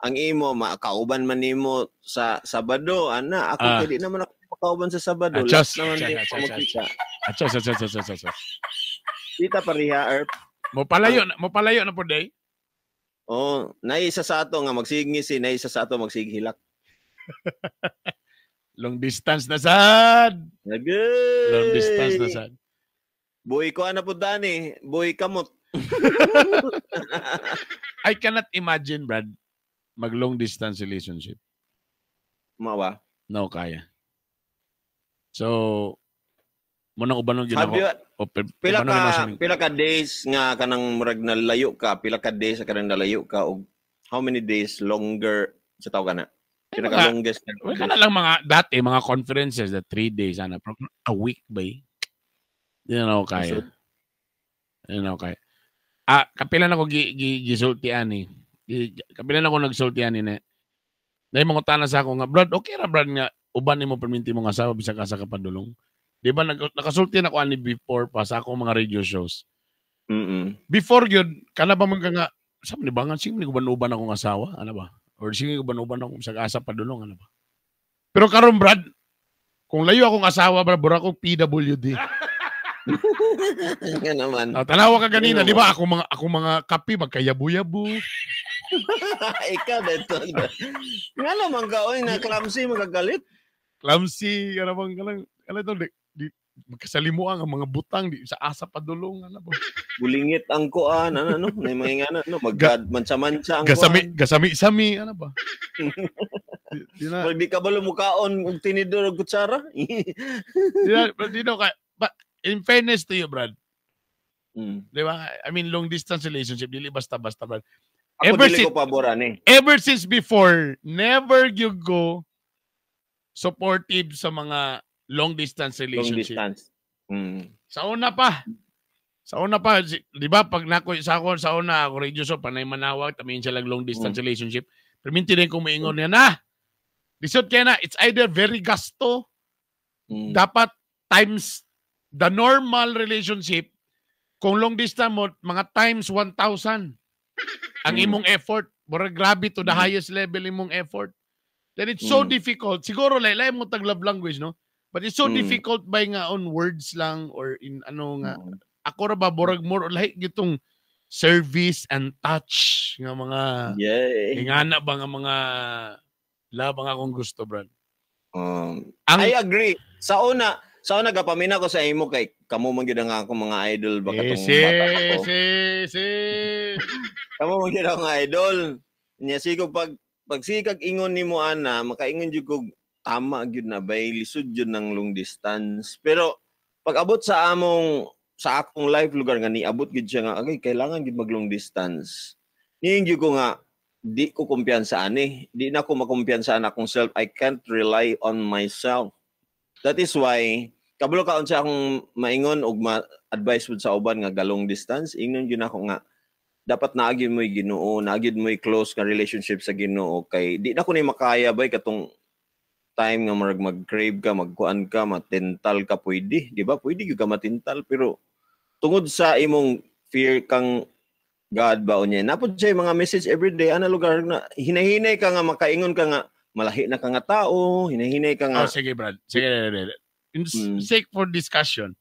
Ang imo makauban man nimo sa Sabado, ana ako kay di naman ako makauban sa Sabado. Ah, Last Diyos. naman di Diyos, ako Diyos, magkita. Achos, achos, achos, achos, achos. Kita pareha, Erp. Mo palayo na po day. Oh, naisa sa ato nga magsigngisi, naisa sa ato magsighilak. Long distance na sad. Nagay. Long distance na sad. Buhi ko ana po dani, buhi kamot. I cannot imagine, Brad, mag long distance relationship. Mawa. No kaya. So, mo nang uban gyud Have ako. you, O, pila ubanon ka na siya. pila ka days nga kanang murag nalayo ka, pila ka days sa kanang nalayo ka og how many days longer sa tawag ka na? Pila ka longest na? Wala na lang mga dati mga conferences that 3 days ana, pero a week ba eh? Di na ako kaya. Di na ako kaya. Ah, kapila na ko gi, gi, gisultian ni. Kapila na ko nagsultian ni na. Dahil mga tana sa ako nga, "Brad, okay ra, Brad, nga uban nimo perminti mo nga asawa bisag asa ka padulong." Di ba nakasulti na ako ani before pa sa akong mga radio shows. Before yun, kana ba man ka nga, sa ni ba nga, sige ni uban-uban akong asawa, ano ba? Or sige uban-uban akong bisag asa padulong, ano ba? Pero karon, Brad, kung layo akong asawa, Brad, bura akong PWD. Nga naman. Ah, tanawa ka ganina, Ano di ba? Ako mga kape magkayabu-yabu. Ikaw dito. Nga naman ka, oy, na clumsy, magagalit. Clumsy, ano bang kanang ano to, di magkasalimuan ang mga butang di sa asa padulong, ano ba? Bulingit ang kuan, ano, ano, na mga nga ano, magkad, mansa-mansa ang Gasami kuan. gasami-sami, ano ba? Di na Pag di ka balo mukaon og tinidor og kutsara. Di na kaya. But in fairness to you, Brad, di ba? I mean, long distance relationship dili basta-basta, Brad. Ako Ever dili since ko pabor ani. Ever since before, never you go supportive sa mga long distance Long relationship. distance. Sa una pa. Sa una pa, di ba pag nako sa ako sa una ako radio show panay manawag tamin siya lang long distance relationship. Pero minti din kung maingon niya na. Lisod kaya na, it's either very gasto, dapat times the normal relationship, kung long distance mo, mga times 1,000 ang imong effort. Murag grabe to the highest level imong effort. Then it's so difficult. Siguro lahi mo tag love language, no? But it's so difficult by nga on words lang or in ano nga. Ako ra ba borag more or lahi gitong service and touch nga mga ingana ba nga mga love ang akong gusto, Brad. I agree. Sa una gapamina ko sa imo kay kamo man gyud ang akong mga idol ba Eh, katong si, bata ko. si, si. Kamo man gyud akong idol. Nya sigo pag sikag ingon nimo ana, makaingon jud kog tama gyud na bay lisod jud ng long distance. Pero pag abot sa akong life lugar nga niabot gyud siya nga okay, kailangan gyud mag long distance. Niing gyud ko nga di ko kumpiyansa ani. Di na ko makumpiyansa akong self. I can't rely on myself. That is why kabalo ka unsa akong maingon og ma-advise pud sa uban nga galong distance, ingnon gyud ako nga dapat naagi mo'y Ginoo, naagi mo'y close nga relationship sa Ginoo kay di na ko ni makaya bay katong time nga murag mag-crave ka, magkuan ka, matintal ka pwede, di ba? Pwede gyud ka matintal pero tungod sa imong fear kang God ba unya. Napod siya yung mga message everyday ana lugar na hinahinay ka nga makaingon ka nga malahi na ka nga tao, hinahinay ka nga. Oh, sige, Brad. Sige, sige, sige. In sake for discussion.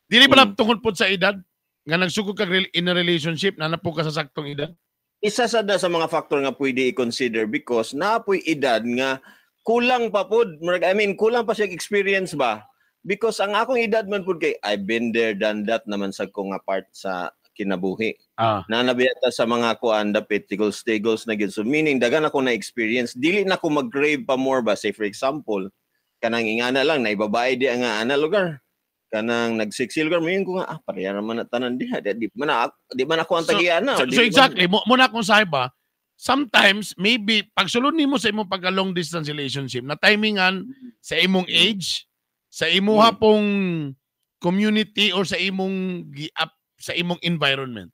Dili pala tungod po sa edad nga nagsugod ka in a relationship na napo ka sa saktong edad. Isa sad na sa mga factor nga pwede i-consider because napoy edad nga kulang pa pod. Murag, I mean, kulang pa siya experience ba? Because ang akong edad man pud kay I've been there, done that naman sa ko nga part sa kinabuhi. Nanabiyata sa mga kuan dapit tigos tigos na gyud. So meaning dagan ako na experience, dili na ko mag-crave pa more ba, say for example kanang ingana lang na ibabae di nga ana lugar kanang nagseksi lugar mo ko nga ah pareha naman na tanan diha di man ako ang tagiana So, o di so man- exactly, mo na akong sabi ba, sometimes maybe pagsulod nimo sa imong pagka long distance relationship na timingan sa imong age, sa imuha pong community or sa imong gi-up sa imong environment.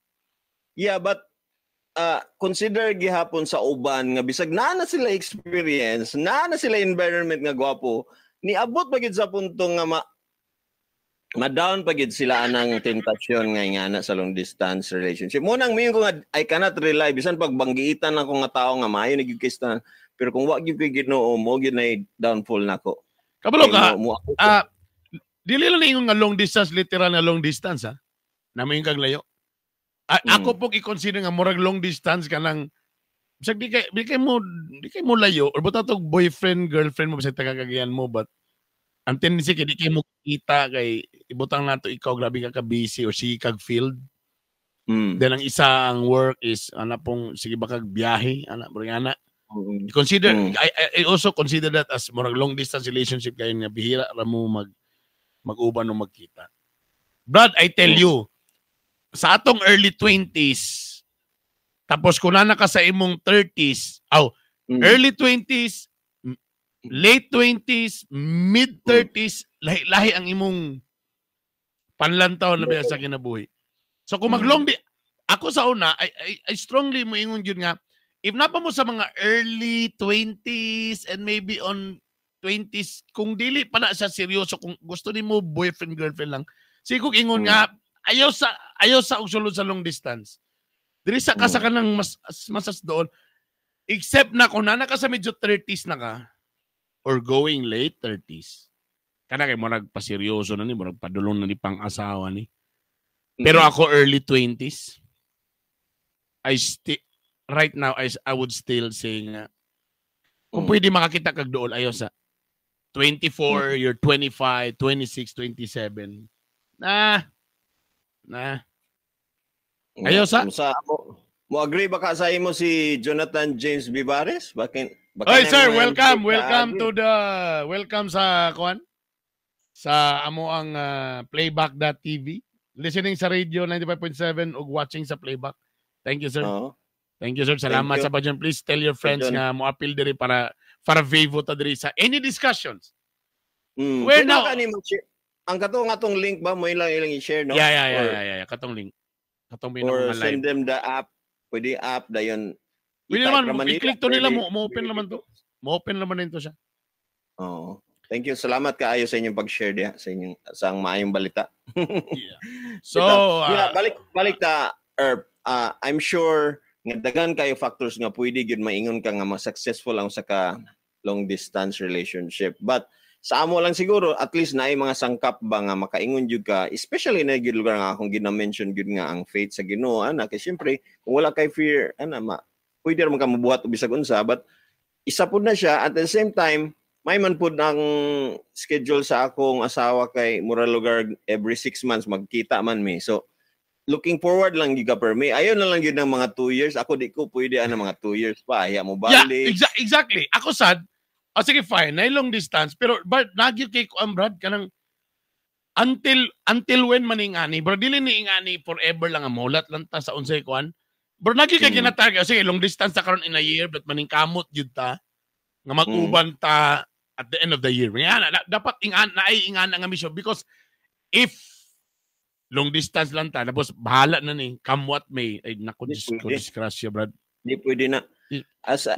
Yeah, but consider gihapon sa uban nga bisag naa na sila experience, naa na sila environment nga gwapo, niabot pa gyud sa punto nga ma Ma-down pa gid sila anang tentasyon nga ingana sa long distance relationship. Mo nang moingon ko nga I cannot rely bisan pag banggiitan ako nga tao nga maayo ni gyud kay pero kung wa gyud koy Ginoo, mo gyud na downfall nako. Kabalo ka, ah, dili lang ingon nga long distance, literal nga long distance ha. Na mo kag layo. Ako po i-consider nga murag long distance kanang bisag di kay mo layo or buta tog boyfriend girlfriend mo, bisag taga Cagayan mo, but ang tendency kay di kay mo kita kay ibutang nato ikaw grabe ka ka busy or sige kag field, then ang isa ang work is ana pong sige ba kag biyahe ana murag ana. Consider I also consider that as murag long distance relationship kayo nga bihira ra mo mag-uban o magkita. Brad, I tell you, sa atong early 20s, tapos kung nana ka sa imong 30s, aw, early 20s, late 20s, mid 30s, lahi-lahi ang imong panlantaw na biya sa kinabuhi. So kung maglong di ako sa una, I strongly moingon gyud nga if napa mo sa mga early 20s and maybe on 20s, kung dili pa na siya seryoso, kung gusto nimo boyfriend girlfriend lang, sige kung ingon nga ayaw sa og sulod sa long distance. Diri sa ka sa kanang mas masas doon, except na kung nana ka sa medyo 30s na ka or going late 30s, kana kay mo nagpaseryoso na ni mo, nagpadulong na ni pang-asawa ni. Pero ako, early 20s, I still right now I would still say nga kung pwede makakita kag dool, ayaw sa 24, you're 25, 26, 27. Na na. Ayaw sa- Sa mo agree ba ka sa imo si Jonathan James Vivares? Bakit baka Oy na sir, mga welcome, ka- welcome to the welcome sa kuan sa amo ang playback.tv. Listening sa radio 95.7 ug watching sa playback. Thank you, sir. Oo. Thank you, sir. Salamat you. sa pa. Please tell your friends John. Nga mo-appeal diri para vivo ta diri sa any discussions. Where Pwede now- ka ni mo-share- Ang katong atong link ba mo ilang i-share, no? Yeah, yeah. Katong link. Katong Or pinaka live. send them the app. Pwede app dayon. Pwede I-type naman, raman nila. I-click to nila, Pwede. mo-open naman to. Mo-open naman nito siya. Oo. Thank you. Salamat kaayo sa inyong pag-share diha sa inyong sa ang maayong balita. Yeah. So, Yeah, balik balik ta, Erp. I'm sure nga daghan kayo factors nga pwede gyud maingon ka nga mas successful ang sa ka long distance relationship. But sa amo lang siguro at least naay mga sangkap ba nga makaingon jud ka, especially na gyud lugar nga akong gina-mention gyud nga ang faith sa Ginoo ana, kay syempre kung wala kay fear ana, ma pwede ra man ka mabuhat og bisag unsa, but isa pud na siya. At the same time, may man pud ang schedule sa akong asawa kay mura lugar every 6 months magkita man mi, so looking forward lang gyud ka per me. Ayaw na lang gyud ng mga 2 years. Ako di ko pwede ana mga 2 years pa hiya mo balik. Exactly. Ako sad, oh, sige fine, na long distance, pero but nagyud kay ko Brad, kanang until when man ingani, bro, dili ni ingani forever lang ang mulat lang ta sa unsay kuan. Bro, nagyud kay ginatarget. Oh, sige, long distance ta karon in a year, but maning kamot jud ta nga mag-uban ta at the end of the year. Nga na, dapat ingan naay ingana nga mission because if long distance lang ta tapos bahala na ni, come what may, ay nako, Di Diyos ko, pwede. disgrasya, Brad. Di pwede na. As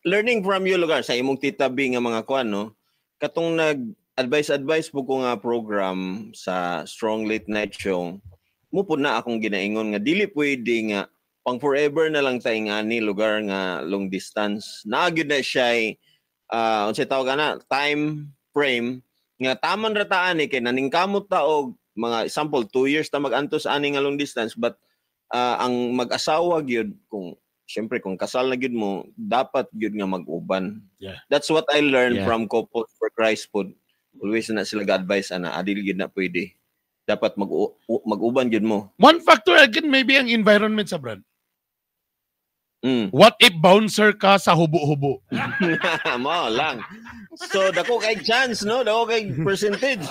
learning from you lugar sa imong Tita B nga mga kuan, no, katong nag advice advice po ko nga program sa Strong Late Night Show mo po na akong ginaingon nga dili pwede nga pang forever na lang tayo nga ni lugar nga long distance. Naa gyud na siya unsay tawag ana, time frame nga taman ra ta ani kay naningkamot ta og mga example 2 years ta mag-antos ani nga long distance, but ang mag-asawa gyud, kung syempre kung kasal na gyud mo, dapat gyud nga mag-uban. That's what I learned from Couples for Christ pod. Always na sila ga-advise ana, adili gyud na pwede, dapat mag-uban gyud mo. One factor again maybe ang environment sa Brad. What if bouncer ka sa hubo-hubo? Mo lang. So dako kay chance, no, dako kay percentage.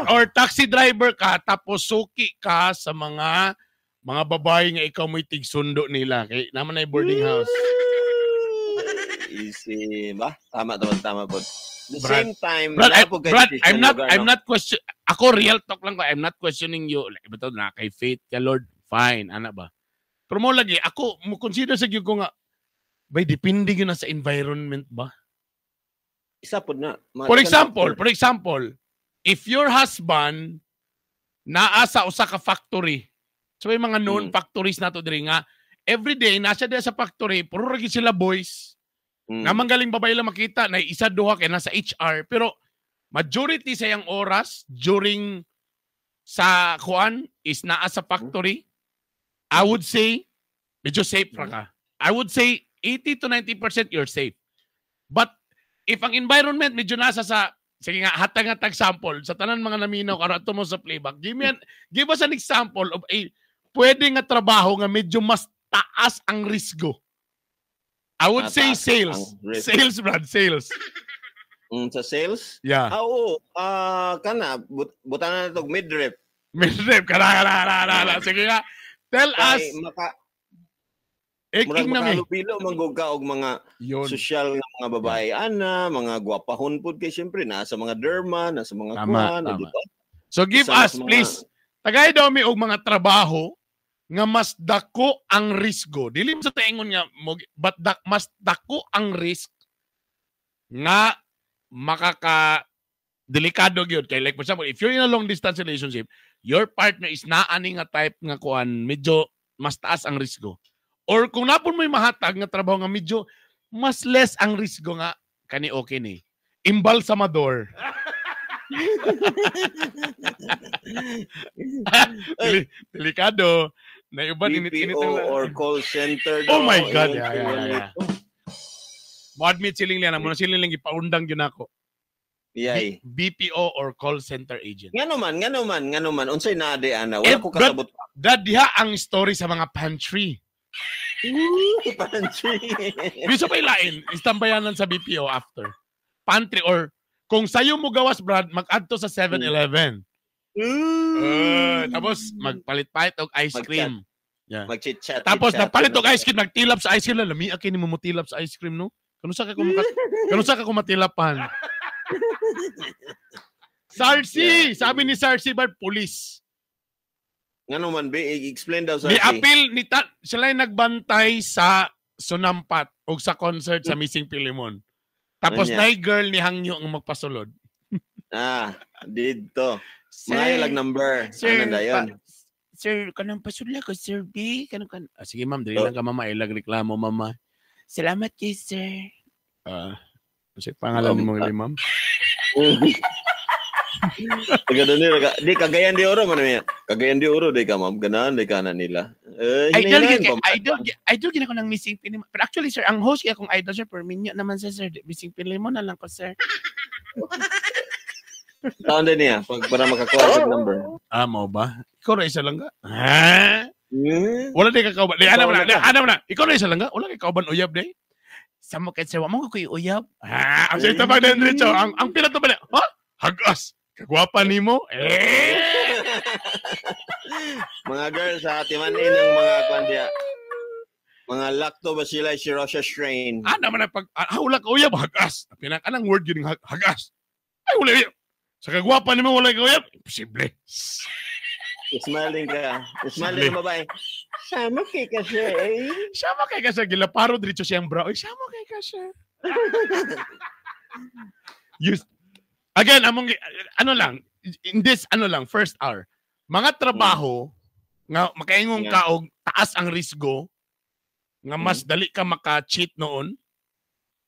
Or taxi driver ka tapos suki ka sa mga babae nga ikaw mo'y tigsundo nila kay naman ay boarding house. Easy ba? Tama tama tama po. The Brad, same time, Brad, naa po kay Brad, decision I'm not lugar, I'm no? not question ako, real talk lang ko. I'm not questioning you. Like, ito na kay faith ka Lord. Fine, ana ba? Pero mo lagi ako mo consider sa gyud ko nga bay depende gyud na sa environment ba? Isa pod na. For example, for example, If your husband naa sa usa ka factory, so may mga known factories nato diri nga every day nasa diya sa factory, puro ra gyud sila boys. Namang galing babae lang makita na isa duha kay nasa HR, pero majority sa iyang oras during sa kuan is naa sa factory. I would say medyo safe ra ka. I would say 80 to 90% you're safe. But if ang environment medyo nasa sa, sige nga, hatag nga tag sample sa tanan mga naminaw karon ato mo sa playback. Give us an example of a pwede nga trabaho nga medyo mas taas ang risgo. I would say Mataas sales. Ang risk. Sales, Brad, sales. Sa sales? Yeah. Ah, oo. Ah, kana butan na tog midrep. Midrep, kana, kana, kana, kana. Sige nga. Tell us, Kay maka iking murag na mi. Makalubilo manggug ka og mga Yun. Sosyal nga mga babae ana, mga gwapahon pud kay syempre nasa mga derma, nasa mga Tama, kuan, tama. di ba? So give Isa us, mas mga- please. Tagay daw mi og mga trabaho nga mas dako ang risgo. Dili mo sa taingon nga but mas dako ang risk nga makaka delikado gyud kay, like, for example, if you're in a long distance relationship, your partner is naani nga type nga kuan, medyo mas taas ang risgo, or kung napon mo'y mahatag nga trabaho nga medyo mas less ang risgo nga kani, okay ni embalsamador. Ay. Delikado na uban init-init BPO ang or call center Oh daw, my God, ingon yeah. sila nito. Mo admit siling liyan mo na siling lang gipaundang gyud nako. Yay. BPO or call center agent. Ngano man, ngano man, ngano man, unsay naa di ana? Wala Eh, ko kasabot. Dad, diha ang story sa mga pantry. Pantry. Bisa pa ilain, istambayanan sa BPO after. Pantry or kung sayo mo gawas, Brad, mag-adto sa 7-Eleven. Tapos magpalit-palit og ice cream. Mag-chit-chat. Tapos chit-chat. nagpalit og ice cream, nagtilap sa ice cream. Lami kini mo motilap sa ice cream, no? Kano sa ka kumatilapan? Sarsi, sabi ni Sarsi bar police. Ngano man be, i-explain daw sa Ni appeal ni ta, sila yung nagbantay sa Sunampat o sa concert sa Missing Pilimon. Tapos Anya. nay girl ni Hangyo ang magpasulod. Ah, didto. Mga lag number. Sir, Ano na yun? Sir, kanang pasudla ko, Sir B. Kanang kan. Ah, sige ma'am, dili Oh. lang ka mama, ilag reklamo mama. Salamat kay sir. Ah, kasi pangalan mo gali ma'am. Taga doon nila. Di, Cagayan de Oro man niya. Cagayan de Oro, di ka ma'am. Ganahan, di ka na nila. Eh, Idol hinahinaan gyud pa man. idol gyud ako ng Missing Pilimon. Pero actually sir, ang host kay akong idol sir, pero minyo naman sa sir, Missing Pilimon na lang ko sir. Taon din niya, pag, para makakuha og number. Ah, mo ba? Ikaw ra isa lang ka? Ha? Hmm? Wala di ka kauban. Di, ano mo na, Ikaw di, na. ano mo na. Ikaw na isa lang ka? Wala kay kauban uyab di. Samo kay sir, wa mo ko uyab. Ah, ang sa pag diretso, ang pinato ba? Ha? Hagas. Kagwapa nimo? Eh! Mga girls ha, timanin ang mga kwan diya. Mga lactobacilli Shirosha strain. Ah, naman na pag wala ka uyab, hagas. Pinak anang word yun hagas. Ay, wala uyab. Sa kagwapa nimo wala ka uyab. Imposible. Smiling ka. Smiling ka babae. Sama kay ka siya eh. Sama kay ka sa gilaparo diretso siyang bra. Oy, sama kay ka siya. Use Again, among ano lang, in this ano lang, first hour. Mga trabaho nga makaingon ka og taas ang risgo nga mas dali ka maka-cheat noon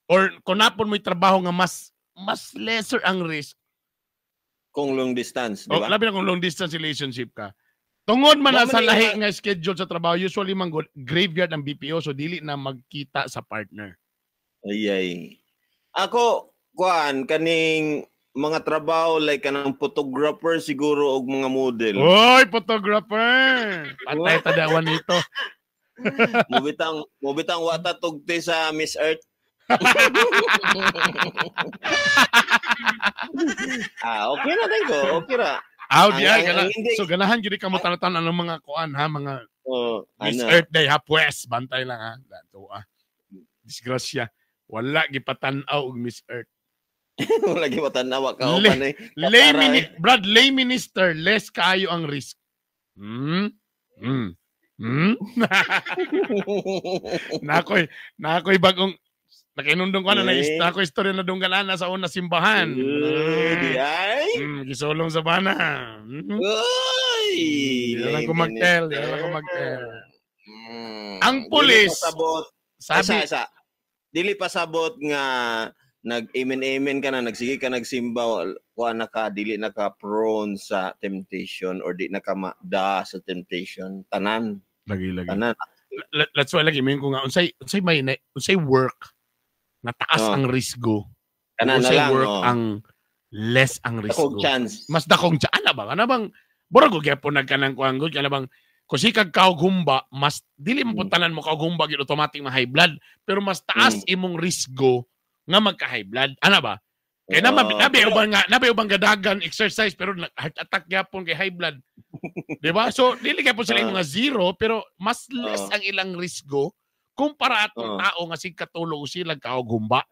or kung napon mo'y trabaho nga mas mas lesser ang risk. Kung long distance, di O, ba? labi na kung long distance relationship ka. Tungod man na Mao sa man lahi nga schedule sa trabaho, usually man good, graveyard ang BPO so dili na magkita sa partner. Ay, ay. Ako, kuan, kaning mga trabaho like kanang photographer siguro og mga model. Oy, photographer! Patay tadawan nito. Mubitang wata tugti sa Miss Earth. Ah, okay na din ko. Okay ra. Aw, di ay, so ganahan gyud ka mo tanatan anong mga kuan ha, mga Oh, Miss ano. Earth Day ha, pues, bantay lang ha. Dato ah. Disgrasya. Wala gipatan-aw og Miss Earth. Wala gyud matanawa ka Le- opan eh. Lay Katara, eh. Brad, lay minister, less kaayo ang risk. Nakoy bagong Nakainundong ko na na Eh. ako istorya na dunggan ana sa una simbahan. Uy, di ay. Gisulong sa bana. Uy! Di na lang ko mag-tell, di na lang ko mag-tell. Ang Dili pulis, pasabot. Sabi, Isa, isa. Dili pasabot nga nag-amen-amen ka na, nagsige ka nagsimba, kuha na ka, dili na ka prone sa temptation or di na ka da sa temptation. Tanan. Lagi, lagi. Tanan. That's why lagi ko nga unsay unsay may unsay work nga taas Oh. ang risgo. Tanan na unsay lang. work Oh. ang less ang risgo. Dakong chance. Mas dakong chance. Ana ba? Ana bang murag og gyapon nagkanang kuan gud kana bang kung sikag kaog humba, mas dili mo tanan mo kaog humba gyud automatic ma high blood, pero mas taas imong risgo nga magka high blood. Ana ba? Kay na Oo. nabi uban nga nabi ubang gadagan exercise pero heart attack gyapon kay high blood. Di ba? So dili gyapon sila yung mga zero pero mas less ang ilang risgo kumpara atong tao nga sig katulog sila kaog humba.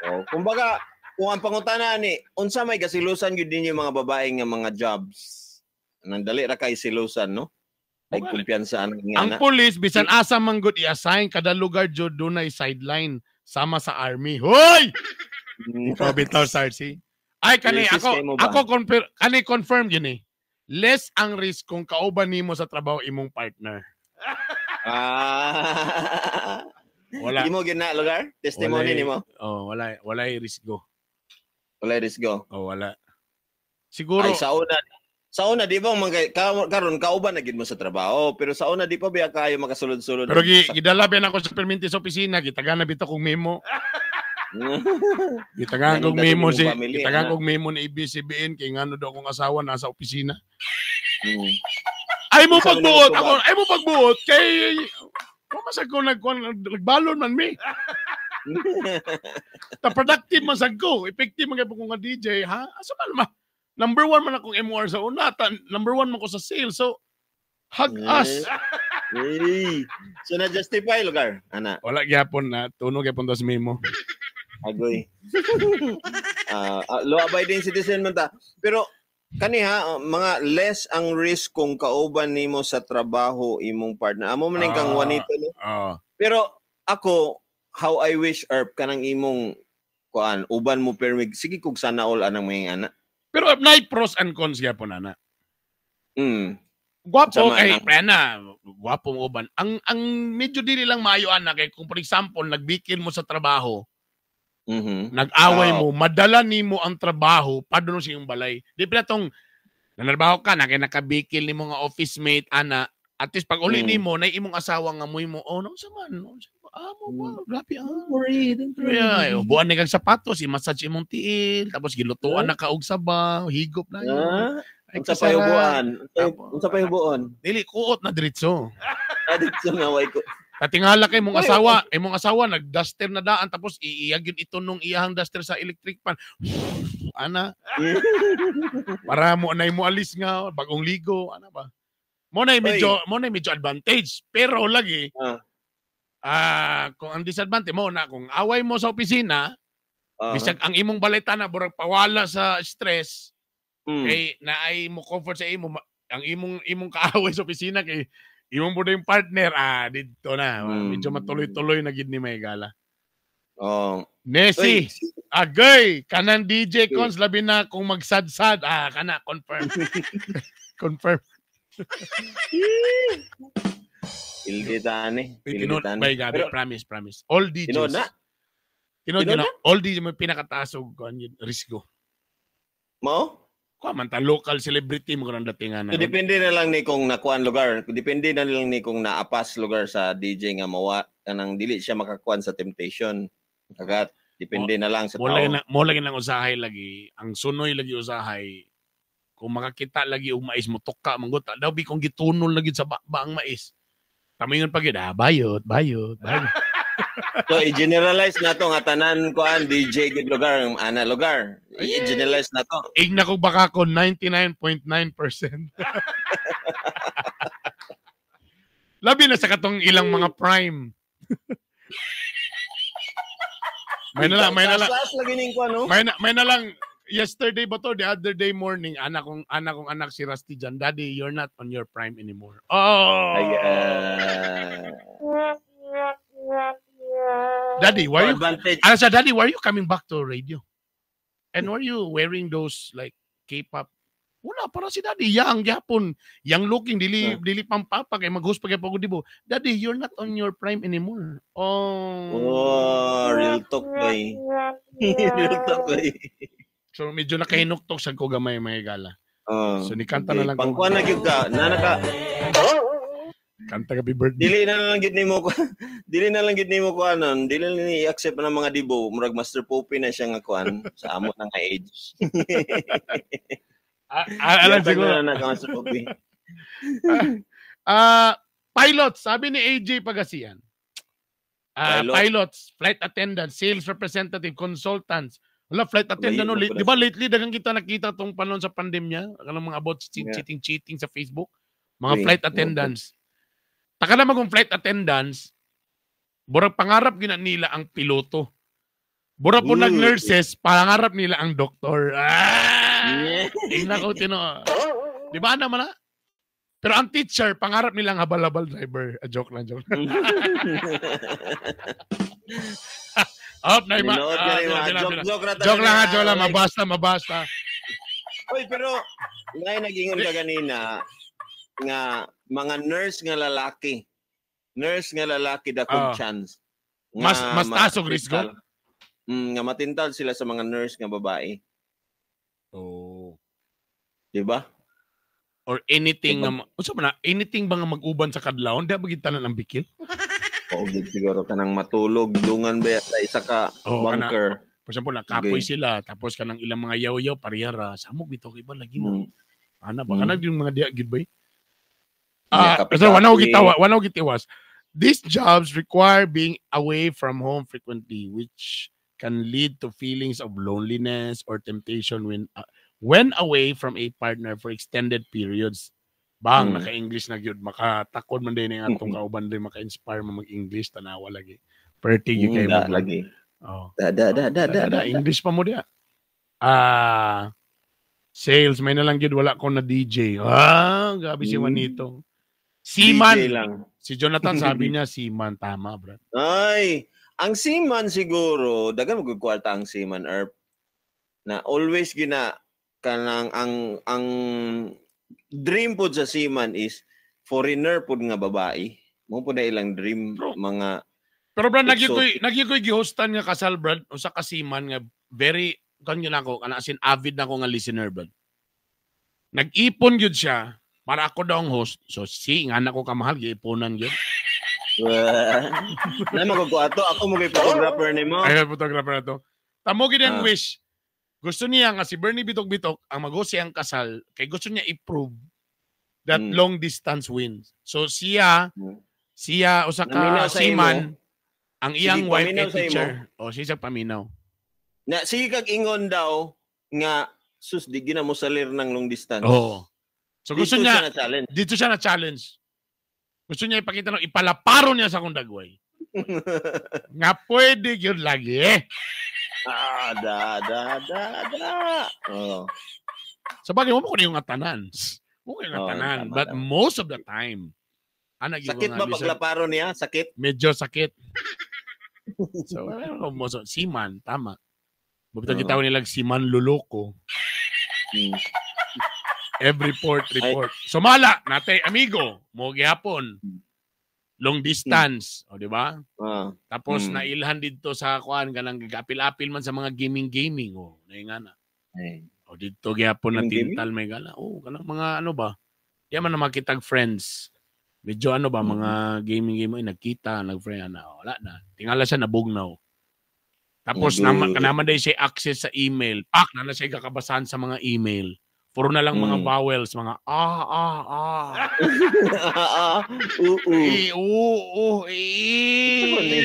Oh, kumbaga, kung ang pangutana ni, unsa may gasilusan gyud ninyo mga babae nga mga jobs? Nandali ra kay silusan, no? Ay Wala. kumpiyansa ang nga Ang na. pulis bisan asa man gud i-assign kada lugar jud dunay sideline sama sa army. Hoy! So bitaw sa RC. Ay kani Racist ako kay mo ba? ako confirm kani confirm yun eh. Less ang risk kung kauban nimo sa trabaho imong partner. Ah. Wala. Imo gyud na lugar? Testimony Walay- nimo. Oh, wala wala risgo. Wala risgo. Oh, wala. Siguro Ay sa una di ba mga karon kauban na gid mo sa trabaho, pero sa una di pa biya kayo makasulod-sulod. pero gidala ba ako sa perminti sa opisina, gitagan na bitaw kong memo. Gitagan kong Ganun memo dati si imong family, gitagan ana. kong memo ni ABCBN kay ngano daw akong asawa nasa opisina. Mm. Ay mo Ikaw na pagbuot nagtubag. ako, ay mo pagbuot kay Pumasag ko nagbalon man mi. Ta productive man sad ko, effective man kay ko nga DJ, ha? Asa man ma? Number one man akong MR sa una, number one man ko sa sales. So hug us. Hey. So na justify lugar, ana. Wala gyapon na, tuno gyapon tas memo. Agoy. Law abiding citizen man ta. Pero kaniha mga less ang risk kung kauban nimo sa trabaho imong partner. Amo man ning kang Juanito no. Oo. Pero ako how I wish Erp kanang imong kuan uban mo permig sige kog sana all anang mga ana. Pero nay pros and cons gyapon ana. Gwapo Sama kay lang. prena, gwapo mo uban. Ang medyo dili lang maayo ana kay kung for example nagbikin mo sa trabaho, nag-away Oo. mo, madala nimo ang trabaho padulong sa iyong balay. Di pala tong nanarbaho ka na kay nakabikil nimo nga office mate ana, at least pag uli nimo nay imong asawa nga moy mo, oh no sa man, no, sa mo ba, grabe ah. Don't worry, don't worry. Yeah, ubuan ni kag sapatos, i-massage imong tiil, tapos gilutuan na ka og sabaw, higop na yun. Ah, Ay, unsa pa kasarap. hubuan? Tapos- Unsa pa hubuon? Dili kuot na diretso. Ah, dito nga way ko. Tatingala kay mong Oy, asawa, imong asawa nagduster na daan tapos iiyag yun ito nung iyahang duster sa electric pan. Ana, para mo na mo alis nga bagong ligo, ana ba? Mo na medyo advantage, pero lagi kung ang disadvantage mo na kung away mo sa opisina, bisag ang imong balay tana burag pawala sa stress, kay naay mo comfort sa imo ang imong imong kaaway sa opisina kay imong mo yung partner didto na medyo matuloy-tuloy na gid ni may gala. Oh. Nessie, Uy, agay kanang DJ Cons labi na kung magsadsad kana confirm. Confirm. Pildi tani. Pildi Tinuod tani. bay gabi, Pero, promise, promise. All DJs. Tinuod na? Tinuod Tinuod yun na. All DJs may pinakataas og kuan yun, risgo. Mao? Kuan man ta local celebrity mo kanang datingan So, na. depende na lang ni kung nakuan lugar. Depende na lang ni kung naapas lugar sa DJ nga mawa kanang dili siya makakuan sa temptation. Kagat. Depende na lang sa Mo tao. lagi na mo lagi nang usahay lagi. Ang sunoy lagi usahay. Kung makakita lagi og mais mo tuka manggut daw bi kung gitunol lagi sa ba ang mais. Tamingon pa gid bayot, bayot, bayot. So i-generalize na to nga tanan kuan DJ gid lugar ana lugar. I-generalize na to. Igna ko baka ko 99.9%. Labi na sa katong ilang mga prime. May na lang, may na lang. Taas lagi ning kuan no. May na lang yesterday ba to, the other day morning, anak kong anak si Rusty Jan, "Daddy, you're not on your prime anymore." Oh. Ay, Daddy, why you Advantage. Ano sa daddy, why are you coming back to radio? And why are you wearing those like K-pop? Wala, para si daddy, young, gyapon, young looking, dili, dili pampapa, kay mag-host pa kay pagod dibo. Daddy, you're not on your prime anymore. Oh. Oh, real talk bay. Real talk bay. So medyo nakahinuktok sa ko gamay mga gala. Oh. So nikanta na lang ko. Pangkuan na gyud ka. Na naka Kanta happy birthday. Dili na lang gyud nimo ko. Dili na lang gyud nimo kuanon. Dili na ni i-accept ng mga dibo. Murag Master Poppy na siya nga kuan sa amo na nga age. Ah, ah, alam Yatag siguro. na na ka Master Poppy. Ah, pilots, sabi ni AJ Pagasian. Ah, Pilot. pilots, flight attendants, sales representative, consultants. Wala, flight attendant no, Layo pa di ba lately daghang kita nakita tong panahon sa pandemya, kanang mga about cheating cheating sa Facebook, mga Uy, flight attendants. Taka naman kung flight attendants, burag pangarap gina nila ang piloto. Burag po Uy. nag-nurses, pangarap nila ang doktor. Ah! Yeah. Tingnan ko, tino. Di ba naman na? Pero ang teacher, pangarap nilang habal-habal driver. Ah, joke lang, joke lang. Up, na iba. Ninood Ah, ka rin, bila, mga bila, joke, bila. joke ra Joke lang, ha, talaga. joke lang. Mabasta, mabasta. Oy, pero ngay nagingon ka ganina nga mga nurse nga lalaki. Nurse nga lalaki dakong Ah. chance. Nga Mas taas og risgo? matintal. Nga matintal sila sa mga nurse nga babae, Oh. di ba? Or anything, Diba? nga, unsa man na, anything ba nga mag-uban sa kadlawon, di ba tanan ang bikil? Oo, gid siguro kanang matulog dungan ba sa isa ka Oo, kana. bunker. For example, nakapoy Okay. sila, tapos kanang ilang mga yaw-yaw, parehara, samog bitaw kay ba lagi na. Ana ba Mm. kanang yung mga diya gid ba? Yeah, Ah, kape-kape. kasi wala ko gitawa, wala ko gitiwas. These jobs require being away from home frequently, which can lead to feelings of loneliness or temptation when away from a partner for extended periods. Bang, naka-English na gyud, makatakod man din ang atong kauban din, maka-inspire mo mag-English, tanawa lagi. Perti gyud kayo Da, mag- lagi. Oh. Da da da da da. Da, da, English pa mo diya. Ah, sales, may na lang gyud wala ko na DJ. Ah, grabe si Juanito. Seaman. DJ lang. Si Jonathan sabi niya seaman, tama, bro. Ay, ang seaman siguro, dagan mo kwarta ang seaman erp na always gina kanang ang dream pod sa seaman is foreigner pod nga babae. Mo pod na ilang dream Bro. mga Pero brad, Exotic. nagyoy ko'y gihostan nga kasal, brad, usa ka seaman nga very kan yun ako, kana as in avid na ako nga listener, brad. Nag-ipon gyud siya para ako daw ang host. So si nga anak ko kamahal giiponan gyud. Na magugko ato ako mo kay photographer nimo. Ay, photographer na to. Tamo gid ang Ah. wish. Gusto niya nga si Bernie Bitok Bitok ang mag-host siyang kasal kay gusto niya i-prove that long distance wins. So siya, siya usa ka Naminaw sa seaman, ang iyang Sige, wife paminaw ay sa imo. teacher. O siya siya paminaw. Na sige kag ingon daw nga sus di gina mo salir ng long distance. Oo. So gusto Dito niya siya na challenge. dito siya na challenge. Gusto niya ipakita ng ipalaparo niya sa akong dagway. Nga pwede yun lagi eh. Ah, da da da da. Oh. Sa bagay, mo ko na yung atanan. Mo ko yung Oo, atanan. tama, But tama. most of the time, anak yung Sakit mga ba listen- paglaparo niya? Sakit? Medyo sakit. So, I don't know, most of, seaman, tama. Mabitag Oo. gitawag nilang seaman luloko. Every port report. Sumala, nate amigo, mo gihapon. Long distance, o di ba? Ah. Tapos nailhan didto sa kuan kanang gapil-apil man sa mga gaming-gaming o naingana. Ay. O didto gihapon na Gaming-gaming? tintal may gala. Oh, kanang mga ano ba? Di man na makitag friends. Medyo ano ba mga gaming game ay nagkita, nagfriend na wala na. Tingala siya nabugnaw. Tapos Nag- naman day siya access sa email. Pak na na siya kakabasahan sa mga email. Puro na lang mga vowels, mga ah ah ah. Ah, oo. Eh, oo, Ano eh. ni?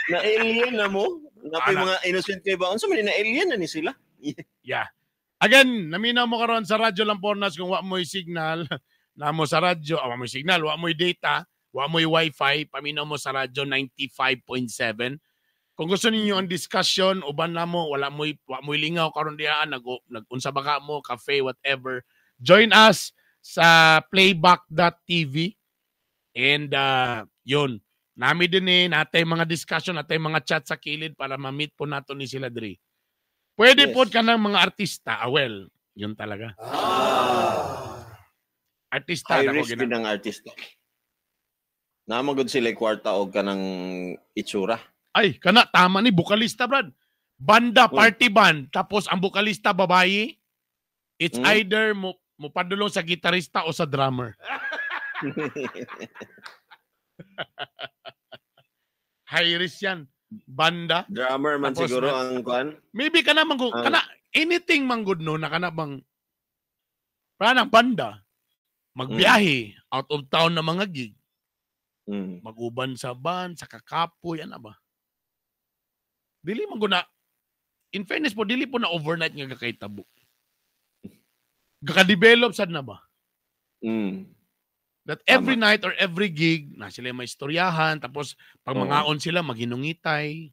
Na alien na mo? Napoy Ana. mga innocent kay ba? Unsa man ni na alien na ni sila? Yeah. Again, naminaw mo karon sa Radyo Lampornas kung wa mo'y signal, namo sa radyo, wa mo'y signal, wa mo'y data, wa mo'y wifi, paminaw mo sa radyo 95.7. Kung gusto ninyo ang discussion, uban na mo, wala mo'y wa mo'y lingaw karon diha, nag nagunsa ba ka mo, cafe, whatever. Join us sa playback.tv and yun, Nami din eh, natay mga discussion, natay mga chat sa kilid para ma-meet po nato ni sila diri. Pwede po kanang mga artista, ah, well, yun talaga. Artista High na ko risk gid ang artista. Namagod sila kwarta og kanang itsura. Ay, kana tama ni bokalista, Brad. Banda, party band, tapos ang bokalista babae, it's either mo mopadulong sa gitarista o sa drummer. High risk yan. Banda. Drummer man Tapos siguro ang kuan. Maybe kana man kana anything man good no na kana bang parang banda magbiyahe out of town na mga gig, maguban sa band, sa kakapoy, ana ba? Dili man gud na, in fairness po, dili po na overnight nga gakaytabo. Gaka-develop sad na ba? That every night or every gig, na sila may istoryahan, tapos pag mangaon sila, maginungitay.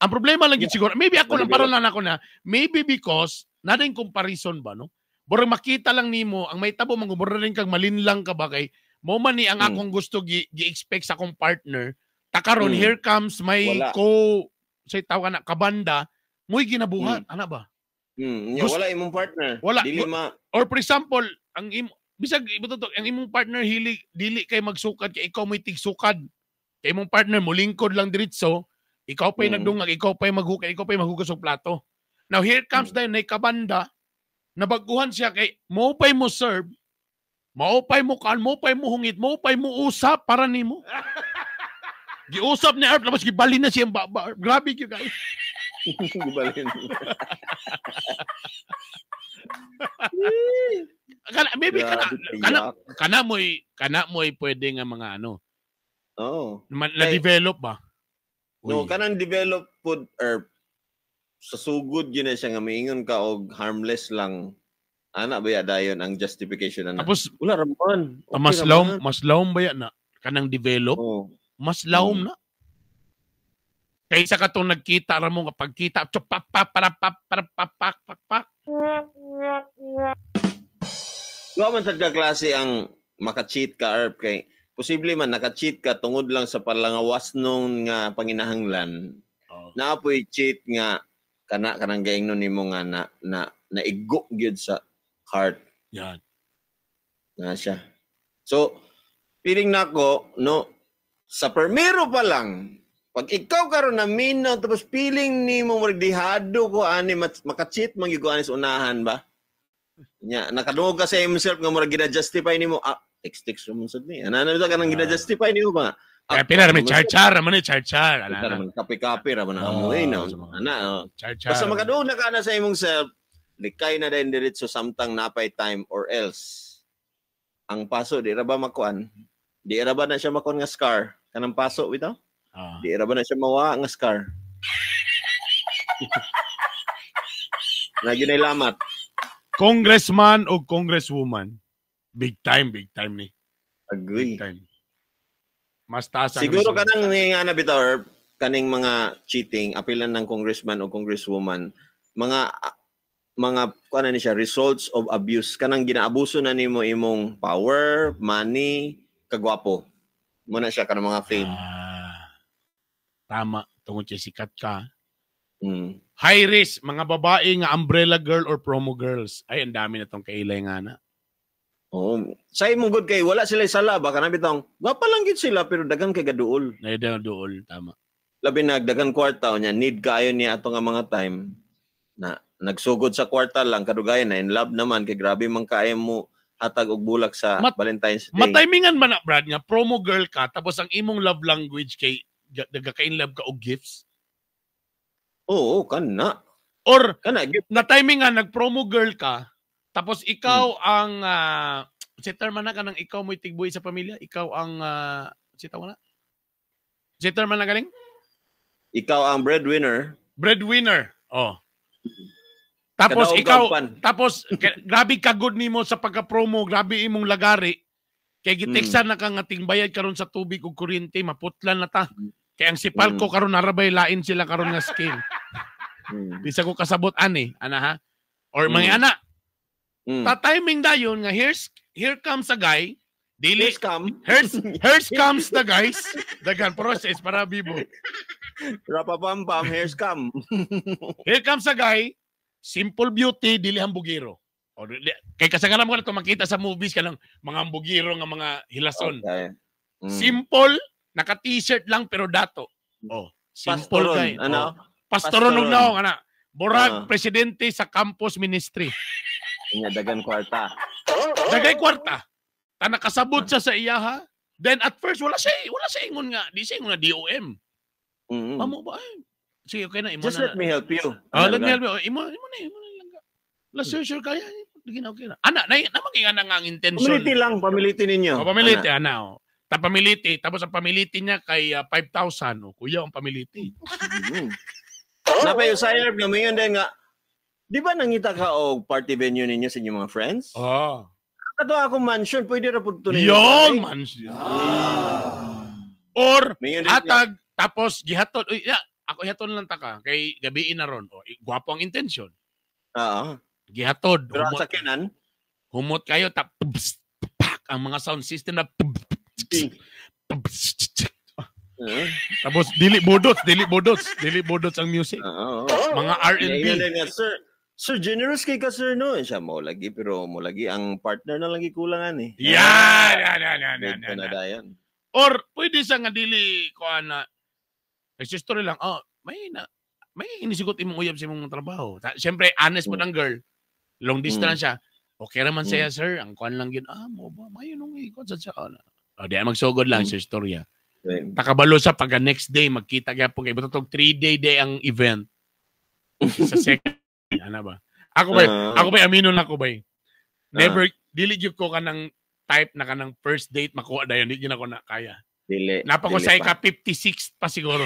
Ang problema lang yun siguro, maybe ako lang, parang lang ako na, maybe because, na rin comparison ba, no? Borang makita lang nimo, ang may tabo, mangubura rin kang malinlang ka ba kay, mo man ni ang akong gusto gi-expect sa akong partner, takaron, here comes my Wala. co, say tawag na, kabanda, mo'y ginabuhat, ana ba? Wala imong partner. Wala. Dili ma Or for example, ang bisag ibo to, ang imong partner hili dili kay magsukad kay ikaw mo'y tigsukad. Kay imong partner molingkod lang diretso, ikaw pa'y nagdungag, ikaw pa'y maghukay, ikaw pa'y maghugas og plato. Now here comes dayon nay kabanda, nabaguhan siya kay mo pa'y mo serve, mao pa'y mo kan, mo pa'y mo hungit, mo pa'y mo usap para nimo. Giusap ni Arp, tapos gibalin na siya ang baba. Arp. Grabe gyud guys. Gibalin. Kana maybe kana Grabe, kana iyak. kana mo'y pwede nga mga ano. Oo. Na-develop ba? No, Uy. kanang develop pud or sa sugod yun na siya nga maingon ka og harmless lang. Ana ba ya dayon ang justification ana? Tapos wala ra man. Okay mas ra lawom, man. mas lawom ba yan na kanang develop? Oo. Mas lawom na. Kaysa katong nagkita ra mo nga pagkita, tsup, pa pa para pa para pa pak pak pak. Wa man sad ka klase ang maka-cheat ka Erp kay posible man naka-cheat ka tungod lang sa palangawas nung nga panginahanglan. Oh. Naapoy cheat nga kana kanang gaingnon nimo nga na na naigo gyud sa heart. Yan. Na siya. So, feeling nako no sa permiro pa lang pag ikaw karon na minaw tapos feeling nimo murag dihado ko ani maka-cheat man gyud ko ani sa unahan ba? Nya nakadungog ka sa himself nga murag gina-justify nimo, text text mo sad ni. Ana na ka nang gina-justify nimo ba? Kaya pila ra may char-char, ra man ni char-char. Ana, Ana ana. man kape-kape ra man Oh, amoy na. sa mga- Ana. Oh. Char-char. Basta makadungog na ka na sa imong self, likay na din diretso samtang napay time or else. Ang paso di ra ba makuan? Di ra ba na siya makuan nga scar? Kanang paso bitaw? Di ra ba na siya mawa nga scar? Na ginailamat. Congressman o congresswoman. Big time ni. Agree. Big time. Mas taas ang Siguro risk. kanang nga na bitaw Herb, kaning mga cheating apilan ng congressman o congresswoman, mga mga kuan na ni siya results of abuse kanang ginaabuso na nimo imong power, money, kagwapo. Mo na siya kanang mga fame. Tama, tungod kay sikat ka. High risk mga babae nga umbrella girl or promo girls. Ay, ang dami na tong kailay nga na. Oo. Sa imong good kay wala sila sala ba kana bitong gwapa lang gid sila pero daghan kay gaduol. Nay duol, tama. Labi na daghan kwarta unya need kaayo niya ato nga mga time na nagsugod sa kwarta lang kadugayan na in love naman kay grabe man kaayo mo hatag og bulak sa Valentine's Day. Matimingan man na Brad nga promo girl ka tapos ang imong love language kay nagaka-in love ka og gifts. Oo, kana. Or kana gift. Na timingan nag-promo girl ka tapos ikaw ang si term man na kanang ikaw mo'y tigbuhi sa pamilya, ikaw ang si tawag na. Si term man na galing? Ikaw ang breadwinner. Breadwinner. Oh. Tapos Kadaog ikaw, kampan. tapos grabe ka good nimo sa pagka-promo, grabe imong lagari. Kay giteksan na ka nga tingbayad karon sa tubig ug kuryente, maputlan na ta. Kay ang sipal ko karon narabay lain sila karon nga scale. Bisa ko kasabot ani, ana ha. Or mga ana. Ta timing dayon nga here comes a guy, Dili Please come. Here's comes the guys. Dagan process para bibo. Rapapampam, here's come. Here comes a guy, simple beauty, dili hambugiro. O, kay kasagaran mo na ito makita sa movies kanang mga hambugiro nga mga hilason. Okay. Simple, naka t-shirt lang pero dato. Oh, simple Pastoron, kay. ano? Oh, pastoron og Pastoron. naong ana. Borag presidente sa campus ministry. Nya dagan kwarta. Dagay kwarta. Ta nakasabot siya sa iyaha. Then at first wala siya ingon nga, di siya ingon nga DOM. Mamo ba ay? Sige, okay na imo Just na. let me help you. Oh, let me help you. Imo na, imo na lang. La sir, sir kaya. Sige na, okay na. Ana, na namang nga nga ang intention. Pamiliti lang, pamiliti ninyo. O, pamiliti, ana. Oh. Ta pamiliti, tapos ang pamiliti niya kay 5,000. O, kuya, ang pamiliti. Napay usayar nga mayon din nga. Di ba nangita ka og party venue ninyo sa inyong mga friends? Oh. Kato ako mansion, pwede ra pud to ninyo. Yung man siya. Or, Mayon din nga, atag, tapos gihatod. Uy, ya, ako ihatod lang ta ka. Kay gabiin na ron. O, gwapo ang intention. Oo. Gihatod. Pero ang Humot, sakyanan, humot kayo. Tap, pak, ang mga sound system na tapos dili budots, dili budots, dili budots ang music. Oo. Mga R&B. Ingon din nga, sir, sir, generous kay ka, sir, no? Siya mo lagi, pero mo lagi, ang partner na lang gikulangan eh. Yan, yan, yan, yan, yan, Medyo yan, na yan. dayon. Or pwede siya nga dili ko ana. Nagsistory lang, oh, may inisigot imong uyab sa imong trabaho. Siyempre, honest mo ng girl. Long distance siya. Okay raman siya, sir. Ang kuan lang yun. Ah, mo ba? Mayo nung ikot sa siya. Oh, di ay magsugod lang sa istorya. Takabalo sa pagka next day magkita gyapon kay butog 3-day day ang event. Sa second ano ba? Ako ba? Ako ba amino na ako ba? Never dili gyud ko kanang type na kanang first date makuha dayon di gyud ako na kaya. Dili. Napa ko dili sa pa. ika 56 pa siguro.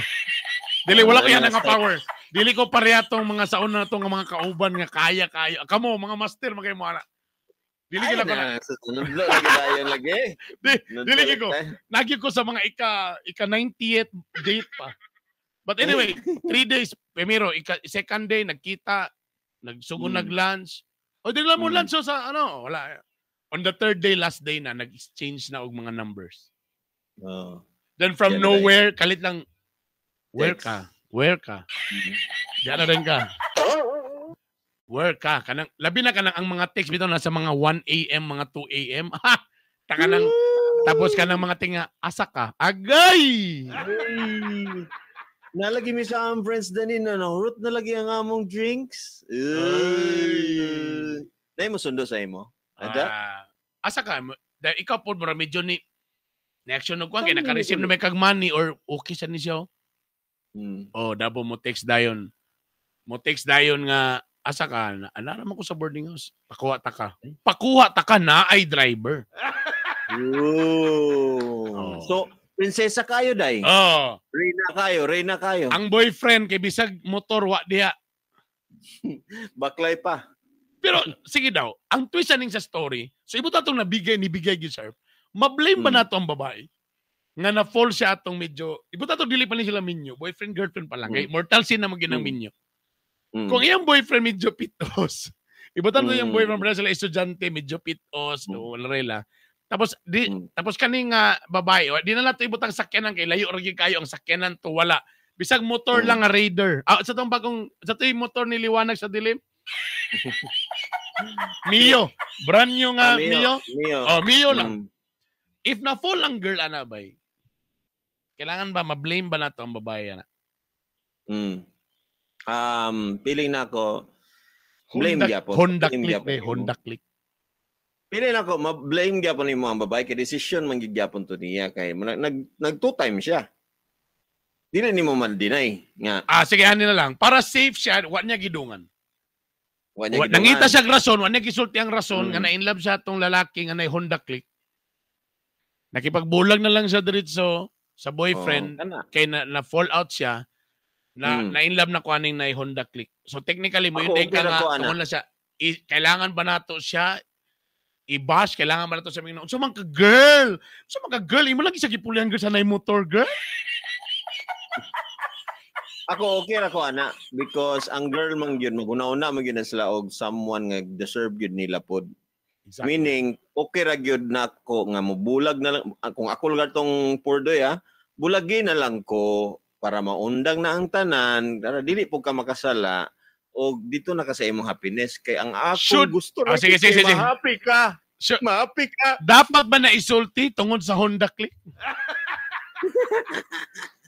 Dili wala ko yan nga power. Dili ko pareha tong mga saon na tong mga kauban nga kaya kaya. Kamo mga master magay mo ana. Dili Ay, gyud ako na. na, sa sunod lagi dayon lagi. Dili gyud ko. Nagyud ko sa mga ika 90th date pa. But anyway, 3 days, primero, ika, second day, nagkita, nagsugod nag-lunch. O, di lang mo lunch so, sa ano, wala. On the third day, last day na, nag-exchange na og mga numbers. Oh. Then from Yan na nowhere, kalit lang, where Text. ka? Where ka? Diyan na rin ka. Where ka? Kanang, labi na kanang ang mga text bitaw nasa mga 1 a.m., mga 2 a.m. Ha! Taka nang, tapos kanang mga tinga, asa ka? Agay! Ay. Nalagi mi sa among friends danin na nahurot na lagi ang among drinks. Ay. Nay mo sundo sa imo. Ada? Ah, asa ka? Dahil ikaw po, mura medyo ni reaction og kuwan kay Tama naka-receive ni na may kag money or okay sa ni siya. Oh. Oh, dabo mo text dayon. Mo text dayon nga asa ka? Anara man ko sa boarding house. Pakuha ta ka. Pakuha ta ka na ay driver. Ooh. Oh. So, prinsesa kayo day. Oh, Reyna kayo, reyna kayo. ang boyfriend kay bisag motor wa diha. Baklay pa. Pero sige daw, ang twist aning sa story, so ibuta tong nabigay ni bigay gyud sir. Ma-blame ba nato ang babae? Nga na-fall siya atong medyo, ibuta tong dili pa ni sila minyo, boyfriend girlfriend pa lang. Kay mortal sin na maginang minyo. Kung iyang boyfriend medyo pitos, ibuta to iyang boyfriend para sila estudyante medyo pitos, no, wala rela. Tapos di tapos kani nga babae, o, di na nato ibutang sakyanan kay layo ra gyud kayo ang sakyanan to wala. Bisag motor lang nga Raider. Ah, sa tong bagong sa to yung motor ni Liwanag sa dilim. Mio, brand new nga Ah, Mio. Mio. Oh, Mio lang. If na fall ang girl ana bay. Kailangan ba ma-blame ba nato ang babae ana? Feeling na ako blame Honda, gyapon. Honda Blame Click gyapon eh, nimo. Honda Click. Pili na ako, ma-blame gyapon nimo ang babae kay decision man gyud gyapon to niya kay nag two times siya. Dili nimo man deny nga Ah, sige ani na lang. Para safe siya, wa niya gidungan. wa niya Wa, gidungan. nangita siya og rason, wa niya gisulti ang rason nga Mm. na in love siya atong lalaki nga nay Honda Click. Nakipagbulag na lang siya diretso sa boyfriend Oh, kana. kay na fall out siya na na in love na ko aning nay Honda Click. So technically mo Ako, yun okay ka ra nga ko, ana. tungod na siya kailangan ba nato siya i-bash, kailangan ba nato siya mingnon, unsa man ka girl? Unsa man ka girl? Imo lagi siya gipulihan girl sa nay motor girl. Ako okay ra ko ana because ang girl man gyud maguna-una man gyud na sila og someone nga deserve gyud nila pod. Exactly. Meaning, okay ra gyud na ako nga mobulag na lang kung ako lugar tong Purdoy bulagi na lang ko para maundang na ang tanan, para dili po ka makasala o dito na ka sa imong happiness kay ang akong gusto ra Sige, gyud sige, kay sige. ma-happy ka. Sure. Ma-happy ka. Dapat ba na isulti tungod sa Honda Click?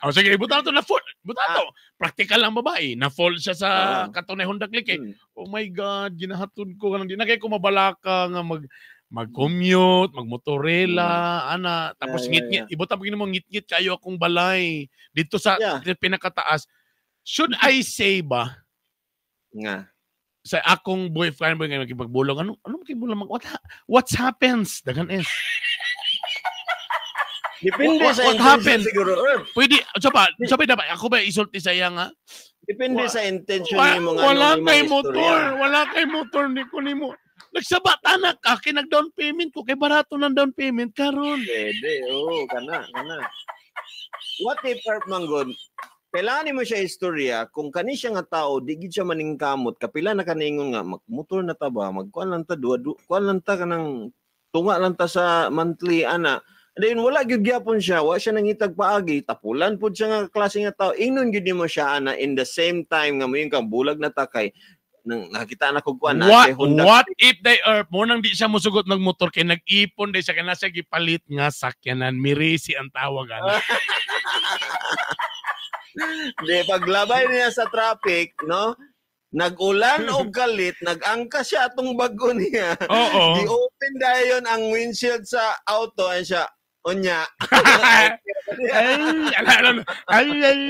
Oh, sige, buta to na fall. Buta to. Practical ang babae. Na-fall siya sa katunay Honda Click eh. Oh my God, ginahatod ko kanang di na kay kumabalaka nga mag-commute, magmotorela, ana, tapos ngit-ngit, ibutang pag mo ngit-ngit kayo akong balay dito sa pinakataas. Should I say ba Nga. Sa akong boyfriend boy nga makipagbulong, ano ano makipagbulong what happens? Daghan is. Depende What sa what intention happened? siguro, Erp. Pwede, sa ba dapat ako ba isulti sa iya nga? Depende sa intention nimo nga Wala nung kay imong motor, istorya. wala kay motor ni ko nimo. Nagsabat anak ka kay nag down payment ko kay barato ng down payment karon. Pwede, oo, kana, kana. What if, Erp Manggod, kailangan nimo siya istorya kung kani siya nga tao di gid siya maningkamot, kapila na kaningon nga magmotor na ta ba, magkuan lang ta duwa, kuan lang ta kanang tunga lang ta sa monthly ana. And then wala gyud gyapon siya, wa siya nangitag paagi, tapulan pud siya nga klase nga tao. Ingnon gyud nimo siya ana in the same time nga moingon kang bulag na ta kay nang nakita na kog kuan na What kay Honda. what if they are mo nang di siya mosugot ng motor kay nag-ipon day siya kay nasa gipalit nga sakyanan, mirisi ang tawag ana. Di paglabay niya sa traffic, no? Nag-ulan og kalit, nag-angka siya atong bago niya. Oo. Gi-open dayon ang windshield sa auto ay siya unya. Ay, ala, ala, ay, ay.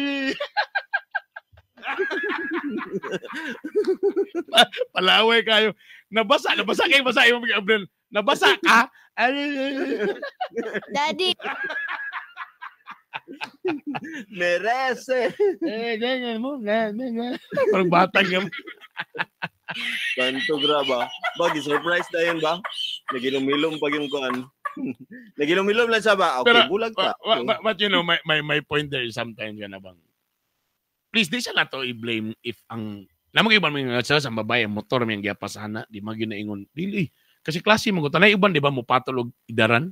Palaway kayo. Nabasa, nabasa kayo, basa yung mga Gabriel. Nabasa ka? Ay, ay, ay. Daddy. Merece. Eh, ganyan mo. Ganyan, ganyan. Parang batang yan. Kanto graba. Bagi surprise dayon ba? Nagilom-ilom pag yung kuan. Nagilom-ilom lang siya ba? Okay, Pero, bulag ta. But you know, my point there is sometimes yan na bang, please, di siya na to i-blame if ang, lamang iban mo yung sa babae, ang motor may ang giyapasana, di magyun na ingon, dili. Kasi klase mo, tanay uban, di ba, mo patol og idaran?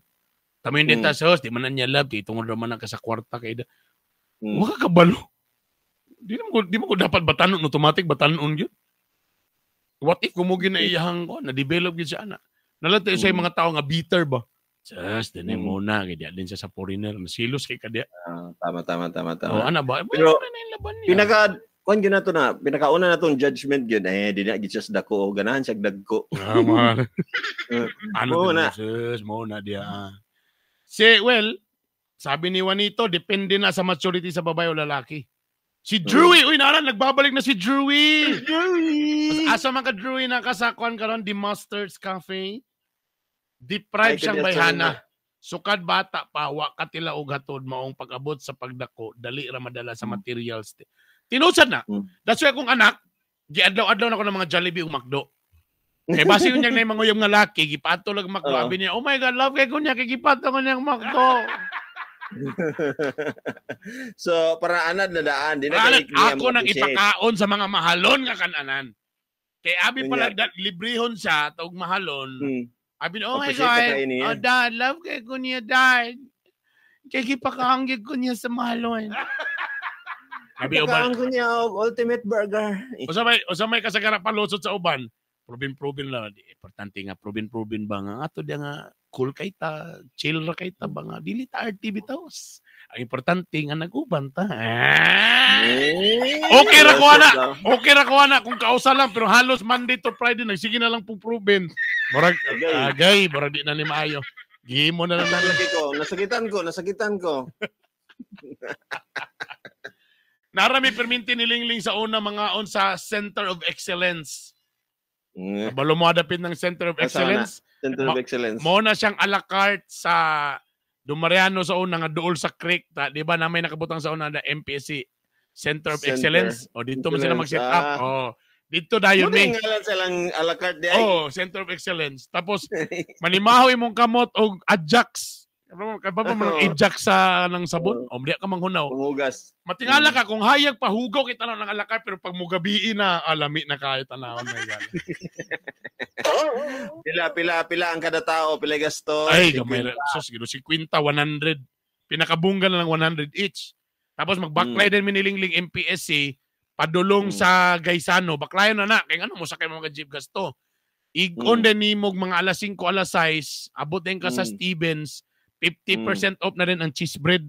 Tamo yung denta sa host, di man na niya love, di tungod raman na ka sa kwarta kay ida. Wa ka kabalo. Di mo ko dapat batanon, automatic batanon yun. What if gumugi na iyahang ko, na-develop yun siya, ana. Nalata sa mga tao nga bitter ba? Sus, dinay muna, kaya din siya sa foreigner, nasilos kay kadya. Tama, tama, tama, tama. Oh, ana ba? Pero, Wala na yung laban niya. Pinaka, kuan gyud na to na, pinakauna na tong judgment gyud, eh, di na gyud siya sa dako, ganahan siya dagko. Tama. Ano Mo to, na. sus, mo na diya. Si, well, sabi ni Juanito, depende na sa maturity sa babae o lalaki. Si Drewy, uy, naran, nagbabalik na si Drewy. Drewy! Asa man ka, Drewy, nakasakuan karon di Masters Cafe. Deprive Ay, siyang kanya bayhana. sa- Sukad bata pa, wa katila og hatod maong pag-abot sa pagdako, dali ra madala sa materials. Tinusad na. That's why akong anak, giadlaw-adlaw na ko ng mga Jollibee ug McDo. Kay base yun niyang mga uyab nga laki, gipato lang McDo. Oo. Abi niya, oh my God, love kay kunya, kay gipato ko niyang McDo. So, para anad na daan, di na Anak, kay niya ako nang ma-appreciate. ipakaon sa mga mahalon nga kananan. Kay abi pala, Kunya. librehon siya, tawag mahalon. Abi niya, oh my Appreciate ka God, kayo niya. oh dad, love kay kunya, dad. Kay gipakaanggig ko niya sa mahalon. Abi, uban. Ipakaon ko niya og ultimate burger. Usa may kasagara palusot sa uban. Probin-probin lang. Di, importante nga, probin-probin ba nga. Ato diya nga, cool kay ta, chill ra kay ta ba nga. Dili ta RTV taos. Ang importante nga nag-uban ta. Ah! Okay ra ko ana. Okay ra ko ana kung kausa lang pero halos Monday to Friday nagsige na lang pong proven. Murag Agay. agay, murag di na ni maayo. Gihimo na lang lang. Lagi ko, nasakitan ko, nasakitan ko. Narami perminti ni Lingling sa una mga on sa Center of Excellence. Kabalo mo adapin ng Center of Asa na? Excellence. Center of Excellence. Mo na siyang a la carte sa Dumariano sa una nga duol sa creek ta, di ba na may nakabutang sa una na MPSC Center of Center. Excellence. O dito mo sila Excellence, mag-set up. ah. Oh. Dito dayon Mo mi. ngalan silang a la carte di ay. Oh, Center of Excellence. Tapos manimaho imong kamot og Ajax. Kaya ba man i-jack sa ng sabon? O, di ka manghunaw. Panghugas. Matingala ka, kung hayag pa, hugaw kita na ng alakar, pero pag mugabii na, alami na kahit tanawon na yan. Pila ang kada tao, pila gasto. Ay, gamay. Sus, gino, 50, 100. Pinakabungga na lang 100 each. Tapos magbaklay din minilingling MPSC, padulong sa Gaisano, baklayon na na. Kaya ano mo, sakay mga jeep gasto. Igon din ni mog mga alas 5, alas 6, abot din ka sa Stevens, 50% off na rin ang cheese bread.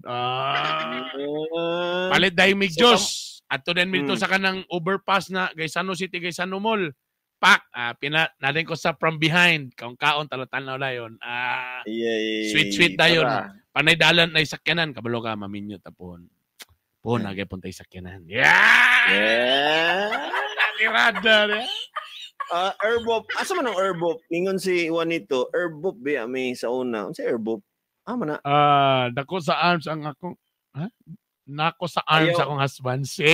Palit dahil mig so, Diyos. Ato din dito sa kanang overpass na Gaisano City, Gaisano Mall. Pak, pina natin ko sa from behind. Kaon-kaon, talatanaw na yun. Sweet-sweet na yun. Panay dalan na isakyanan. Kabalo ka, maminyo tapon. Po, nagay punta isakyanan. Yeah! Yeah! Tirada niya. Herbop. Asa man ang herbop? Ingon si Juanito, herbop ba may sa una? Unsa herbop? Ah, man na. Dako sa arms ang akong ha? Nako sa arms akong husband. Si.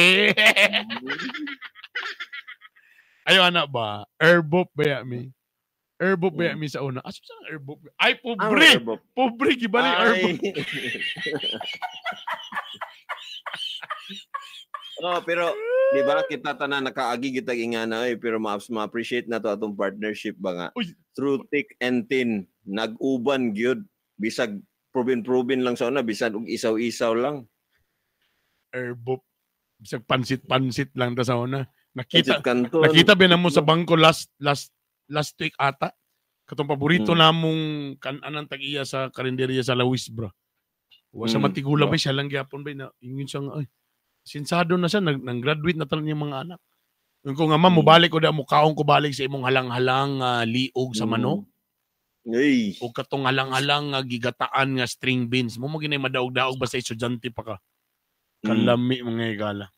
Ayo anak ba? Herbop ba mi? Herbop ba mi sa una? Asa sa herbop? Ay pobre. Pobre gibali herbop. Oh, pero di ba kita tanan nakaagi gitag ingana oy, pero ma-appreciate na to atong partnership ba nga. Uy. Through thick and thin, nag-uban gyud bisag probin-probin lang sa una, bisag og isaw-isaw lang. Herbop. Bisag pansit-pansit lang ta sa una. Nakita ba namo sa bangko last week ata? Katong paborito namong kan-anan tag-iya sa karinderya sa Lawis, bro. Wa sa matigula ba siya lang gyapon ba na ingon siya nga ay. Sinsado na siya, nang-graduate na talan niyang mga anak. Yung ko nga, ma'am, mubalik ko da, mukaong ko balik sa imong halang-halang liog sa manok. Ay. O katong halang-halang gigataan nga string beans. Mo mo ginay madaog-daog basta estudyante pa ka. Kalami mga igala.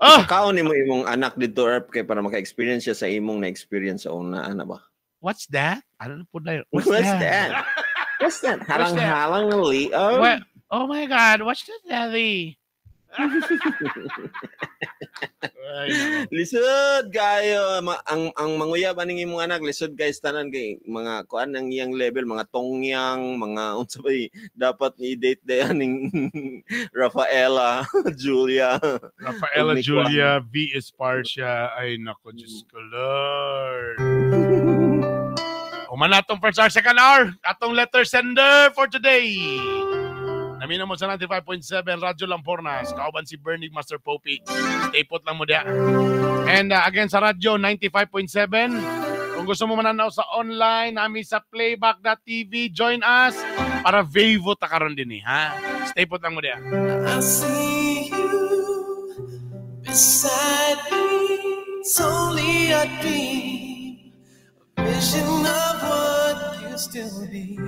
Ah! Kaon nimo imong anak dito, Erp, kay para maka-experience siya sa imong na-experience sa una, ana ba? What's that? Ano po na yun? What's that? What's that? Halang-halang na liog? What? Oh my God, what's that, Daddy? Lisod kayo ang manguyab aning imong anak, lisod guys tanan kay mga kuan ang iyang level, mga tongyang, mga unsa bay dapat ni date day aning Rafaela Julia. Rafaela Julia V Esparcia. Ay nako, Diyos ko Lord. Human atong first hour, second hour, atong letter sender for today. Namina mo sa 95.7 Radyo Lampornas. Kauban si Bernie Master Popey. Stay put lang mo diya. And again sa radyo 95.7. Kung gusto mo mananaw sa online, nami sa playback.tv. Join us para vivo ta karon din eh, ha? Stay put lang mo diya. I see you beside me. It's only a dream. A vision of what used to be.